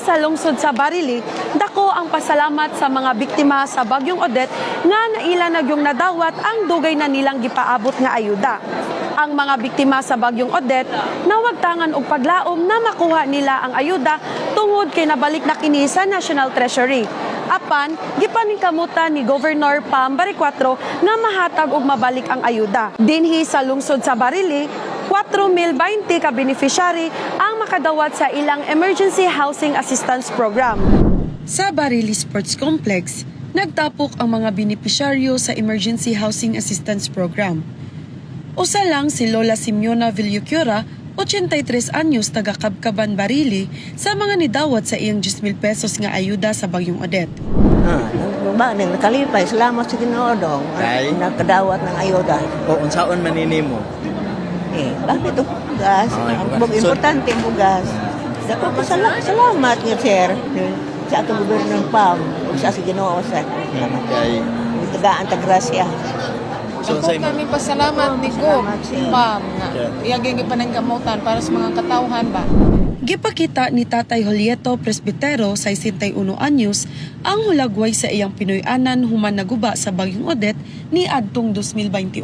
sa lungsod sa Barili, dako ang pasalamat sa mga biktima sa Bagyong Odette nga naila na gyung nadawat ang dugay na nilang gipaabot nga ayuda. Ang mga biktima sa Bagyong Odette nawagtangan og paglaom na makuha nila ang ayuda tungod kay nabalik na kini sa National Treasury. Apan, gipaningkamutan ni Governor Pam Baricuatro nga mahatag og mabalik ang ayuda. Dinhi sa lungsod sa Barili, 4,020 ka beneficiary ang makadawat sa ilang Emergency Housing Assistance Program. Sa Barili Sports Complex, nagtapok ang mga benepisyaryo sa Emergency Housing Assistance Program. Usa lang si Lola Simeona Villacura, 83 anyos, taga Kabkaban, Barili, sa mga nidawat sa iyang 10,000 pesos nga ayuda sa Bagyong Odette. Ah, ba ning nakalipay, salamat sa Ginoo dong. Kay? Nakadawat ng ayuda. O unsaon man nimo? Eh, bakit ito bugas? Ay, Ang bugas. importante ang bugas. Dako ko salamat nga, sir, sa atong gobyerno ng PAM ug sa Ginoo sa salamat. Kay Tagaan ta grasya. So Ako unsay kami pasalamat ni Gob, Salamat, sir. Pam, nga iyang gipananggamutan para sa mga katawhan ba. Gipakita ni Tatay Julieto Presbitero, 61 anyos, ang hulagway sa iyang Pinoy-anan human naguba sa Bagyong Odette ni adtong 2021.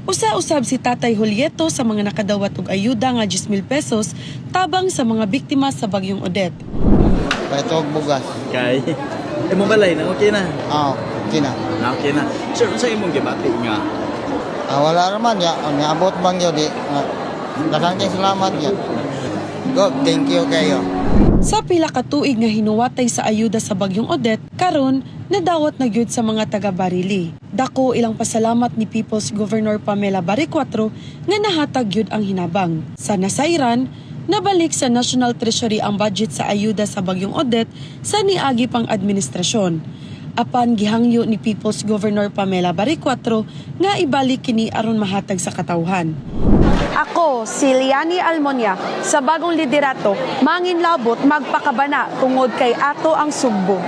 Usa-usab si Tatay Julieto sa mga nakadawat og ayuda nga 10,000 pesos tabang sa mga biktima sa Bagyong Odette. Paitog bugas. Kay imong balay na okay na? Ah, okay na. Na okay na. Sir, unsay imong gibati nga? Ah, wala naman ya. Ang niabot bang yun di. Ah, daghang kay salamat ya. Go, thank you kayo. Sa pila ka tuig nga hinuwatay sa ayuda sa Bagyong Odette, karon nadawat na gyud sa mga taga Barili. Dako ilang pasalamat ni People's Governor Pamela Baricuatro nga nahatag gyud ang hinabang. Sa nasayran, nabalik sa National Treasury ang budget sa ayuda sa Bagyong Odette sa niagi pang administrasyon. Apan gihangyo ni People's Governor Pamela Baricuatro nga ibalik kini aron mahatag sa katawhan. Ako, si Liani Almonia, sa bagong liderato, manginlabot magpakabana tungod kay ato ang Sugbo.